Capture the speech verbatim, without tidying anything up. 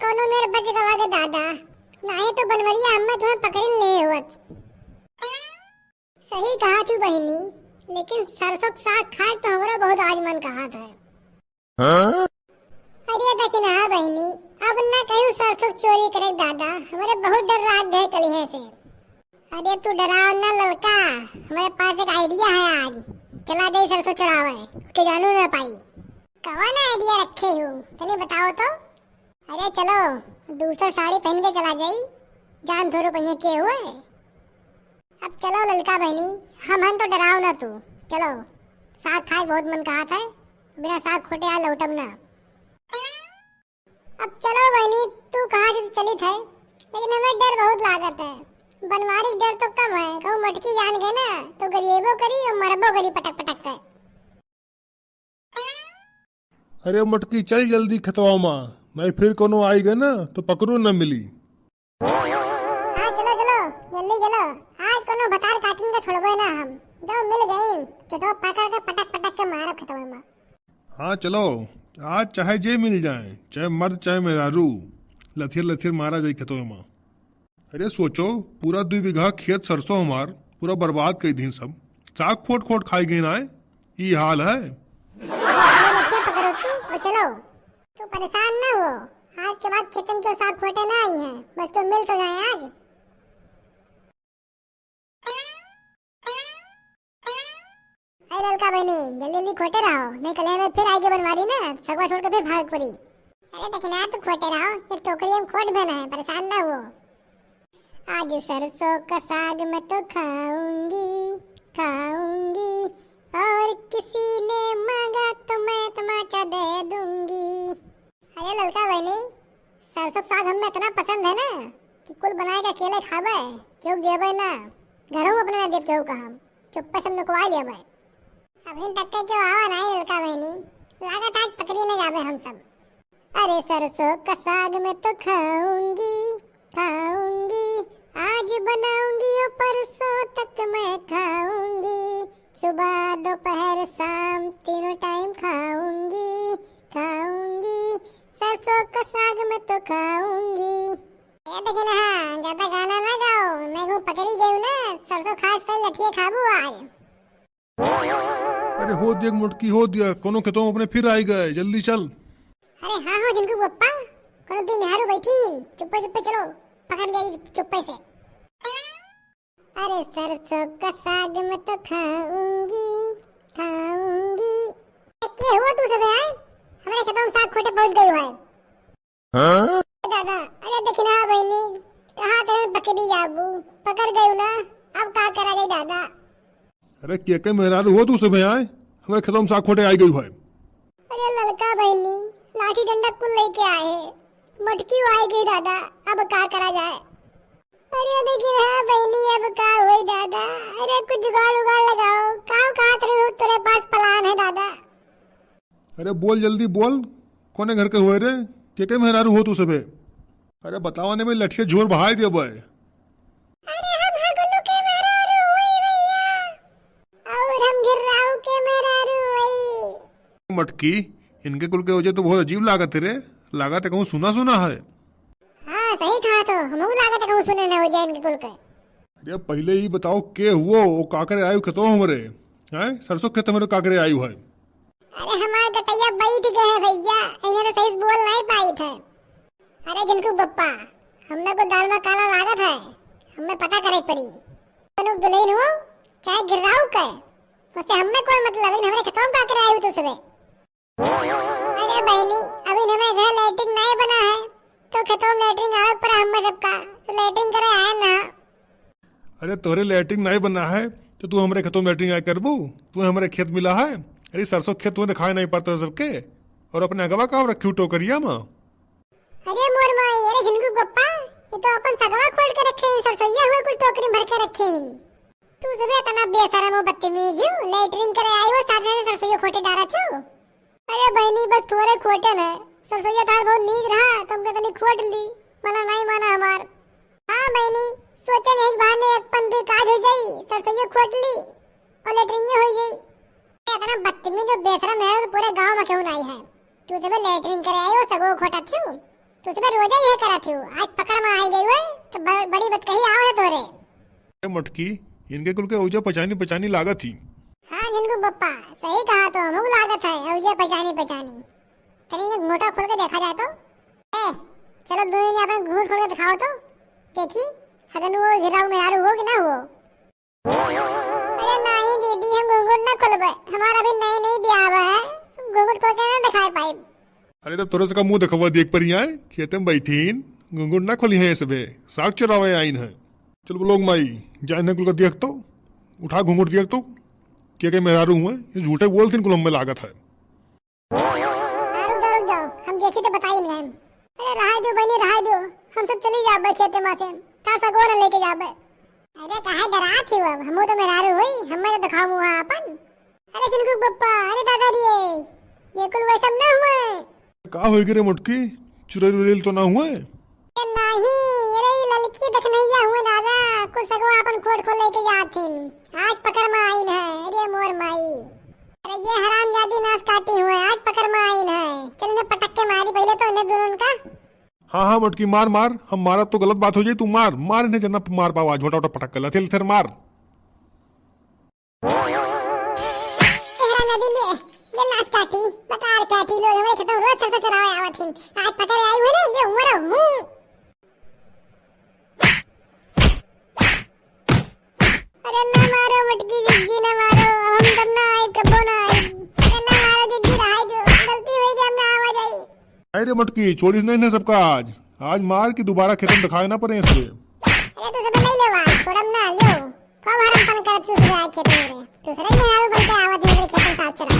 कौनो मेर बच गवा के दादा, नाहीं तो बनवरिया हमें तुम्हें पकड़िन लेहे होत। सही कहा थी बहिनी, लेकिन सरसों के साग खाए तो हमरा बहुत आज मन कहा था। हाँ? अरे देखिन हा बहिनी, अब ना कहियो सरसों के चोरी करे दादा, हमरे बहुत डर लाग गए कलिहे से। अरे तू डराओ ना ललका, हमरे पास एक idea है आज, चला जाई सरसों चोरावे, के जानू ना पाई। कवन idea रखे हो, तनी बताओ तो। अरे चलो, दूसर साड़ी पहन के चला जाई, जान थोड़ो पहिए के हुए। अब चलो ललका बहिनी, हमहन तो डराओ ना तू, चलो, साग खाए बहुत मन कहा था, बिना साग खोटे आ लौटब ना। अब चलो बहिनी, तू कहा कि तू चलित है, लेकिन हमें डर बहुत लागत है। बनवारी के डर तो कम है, कहूँ मटकी जान गए ना, तो गरिएबो करी और मरबो करी पटक पटक के। अरे मटकी, चल जल्दी खेतवा मा, नहीं फिर कोनो आई गए ना तो पकड़ो न मिली। हाँ चलो चलो, जल्दी चलो, आज कोनो भतार काटिन के छोड़बे ना हम, जो मिल गई तो, तो पकड़ के पटक पटक के मारब खेतवा मा। हाँ चलो, आज चाहे जे मिल जाए, चाहे मर्द चाहे मेहरारू, लथियर लथियर मारा जाई खेतवा मा। अरे सोचो, पूरा दुई बीघा खेत सरसों हमार पूरा बर्बाद कर दीन सब। साग खोट खोट खाई गई ना, ई हाल है। अरे मछिया पकड़ो तू और चलो, तू परेशान ना हो, आज के बाद खेतन के साग खोटे ना आई हैं, बस तो मिल तो जाए आज। अरे ललका बहिनी, जल्दी जल्दी खोटे रहो, नहीं कल में फिर आएगी बनवारी ना, सगवा छोड़ के फिर भाग पड़ी। अरे दखिना, तू खोटे रहो, एक टोकरी में खोट बना है, परेशान ना हो। आज सरसों का साग मैं तो खाऊंगी, खाऊंगी, और किसी ने मांगा तो मैं तमाचा दे दूंगी। अरे ललका बहिनी, सरसों के साग हमें इतना पसंद है ना कि कुल बनाए के अकेले खाबे, केहू के देबे ना, घरों अपने ना देब केहू का हम, चुप्पे से हम नुकवा लेबे। अभी तक के केहू आवा नहीं ललका बहिनी, लागत आज पकड़ी न जाबे हम सब। अरे सरसों का साग मैं तो खाऊंगी, खाऊंगी, आज बनाऊंगी और परसों तक मैं खाऊंगी, सुबह दोपहर शाम तीनों टाइम खाऊंगी, खाऊंगी, सरसों का साग मैं तो खाऊंगी। ए दखिना, ज्यादा गाना ना गाओ, नहीं हूँ पकड़ी गई ना, सरसों खास कर लठिए खाबू आज। अरे हो दिया मोटकी, हो दिया, कोनो खेतों में अपने फिर आई गए, जल्दी चल। अरे हाँ हो झिनकू पप्पा, कोनो दुई मेहरारू बैठी, चुप्पे चुप्पे चलो, पकड़ लिया इस चुप्पे से। अरे सरसों का साग मैं तो खाऊंगी, खाऊंगी। ए, के हुआ तू सब आए? हमारे खेतों में साग खोटे पहुंच गई हुआ है। हाँ? दादा, अरे दखिना बहिनी, कहाँ तक पकड़ी जाबू? पकड़ गई ना, अब का करा जाए दादा? अरे के के मेहरारू हो तू सब आए? हमारे खेतों में साग खोटे आई गई हुआ है। अरे ललका बहिनी, लाठी डंडा कुल लेके आए हैं, मटकी आई गई दादा, अब का करा जाए? अरे दखिना बहिनी, अब का होई दादा? अरे कुछ जुगाड़ उगाड़ लगाओ, का का करे हो, तेरे पास प्लान है दादा? अरे बोल जल्दी बोल, कोने घर के हुए रे? के के मेहरारू हो तू सबे? अरे बतावा ने मैं लठिया झोर बहाई देबे। अरे हम हगलू के मेहरारू हुई भैया, और हम घिर्राऊ के मेहरारू हुई। मटकी, इनके कुल के वजह तो बहुत अजीब लागत है रे, लागत है कहूँ सुना सुना है। हाँ सही कहा तो, हमहू लागत है कहूँ सुने न हो जाए इनके कुल के। अरे पहले ही बताओ के हुओ, वो काकरे आयु खेतो हमरे, हैं? सरसों खेत हमरे काकरे आयु है। अरे हमार गटैया बैठ गए है भैया, इन्हें तो सही से बोल नहीं पाई थे। अरे झिनकू बप्पा, हमने को दाल में काला लागत है, हमें पता करे पड़ी। तुम दुल्हन हो चाहे घिर्राऊ के, वैसे हमें कोई मतलब नहीं, हमरे खेतों में काकरे आयु तू सबे। अरे बहनी, अभी हमें घर लैट्रिन नहीं बना है, तो खेतों में लैट्रिन आवे पड़ा हमें सबका, तो लैट्रिन करे आए ना। अरे तोहरे लैट्रिन नहीं बना है, तो तू हमरे खेतों में लैट्रिन आए करबू? तू हमरे खेत मिला है? अरे सरसों खेत तूने खाए नहीं पड़ता सबके, और अपने अगवा का रखी टोकरिया में? अरे मोर माई, अरे झिनकू पप्पा, ये तो अपन सगवा खोल के रखे हैं, सरसोईया हुए कुल टोकरी में भर के रखे हैं। तू सबे इतना बेशरम हो, बदतमीज हो, लैट्रिन करे आई हो, साथ में सरसोईया खोटे डारा छो। अरे बहनी, बस थोड़े खोटे न, सरसोईया तार बहुत नीक रहा, तो हमके तनी खोट ली, मना नहीं माना हमार। हाँ बहनी, सोचे नहीं एक बहाने एक पन दुई काज हो जाई, सरसोईया खोट ली और लैट्रिन हो जाई। इतना बदतमीज और बेशरम है तो पूरे गांव में क्यों नहीं है? तू जब लैट्रिन करे आई हो, सगो खोटा थू। तू सब रोजा ये करत हियो, आज पकड़ में आई गई हुए, तो ब-, बड़ी बतकही आवत है तोरे। ए मटकी, इनके कुल के ओजा पचानी पचानी लागत ही। हाँ झिनकू बप्पा, सही कहा तो, हमहू लागत है ओजा पचानी पचानी। तनी ये घूंघटा खोल के देखा जाए तो। ए, चलो दोनों जने अपन घूंघट खोल के दिखाओ तो, देखी अगर वो घिराऊ मेहरारू हो कि ना हो। अरे नहीं दीदी, हम घूंघट ना खोलबे, हमारा अभी नई नई ब्याह है, घूंघट खोल के ना दिखाई पाई। अरे तब तोरे से का मुंह देखवा देख पर यहाँ खेते में बैठीन, घूंघट ना खोली है सबे, साग चरावे आइन है। चल बोलो माई, जा इन्हें कुल का देख तो, उठा घूंघट देख तो, के के मेहरारू हुए, ये झूठे बोलतीन कुल हमें लागत है। हाँ, रुक जाओ, रुक जाओ, हम देखी तो बताई इन्हें। अरे रहाई दो बहनी, रहाई दो, हम सब चली जाबे खेते माथे, का सगवा न लेके जाबे। अरे काहे डरात ही अब, हमहू तो मेहरारू हुई, हमें तो दिखाओ मुँह अपन। अरे झिनकू बप्पा, अरे दादा रे, ये कुल वैसा ना हुए। का होई गे रे मोटकी, चुरैल उरैल तो ना हुए? ए नाही, अरे ई ललकी देखनैया हुए दादा, कुल सगवा अपन खोट खोल लेके जाथिन। आज पकड़ में आइन है, अरे मोर माई। अरे ये हरामजादी नास काटी हुए, आज पकड़ में आइन है। चल इन्हें पटक के मारी पहले तो इन्हें दोनों का। हाँ, हाँ, मोटकी मार, मार, हम मारब तो गलत बात हो जाई, तू मार, मार इन्हें जना मार पावा, झोटा वोटा पटक के लथेर लथेर मार। ए हरामजादी ले, ये नास काटी, बकार काटी लोग, हमरे खेतों में रोज सरसों चरावे आवत हिन। आज पकड़ आई हुए ना, ये उमर हूँ। अरे ना मारो मोटकी जिज्जी, ना मारो, हम तब ना आई, कबो ना आई। अरे ना मारो जिज्जी, रहाई दो, गलती हुई कि हम ना आवा जाई। अरे मोटकी, छोड़िस नहीं ना सबका आज, आज मार के दोबारा खेतन दिखाए ना पड़े इससे। अरे तो सब ले लेवा, छोड़म ना, लो। कब हरम पन करत तू सुबह आए खेतन रे? दूसरे में आलू बन के आवा दिन रे खेतन साथ चला।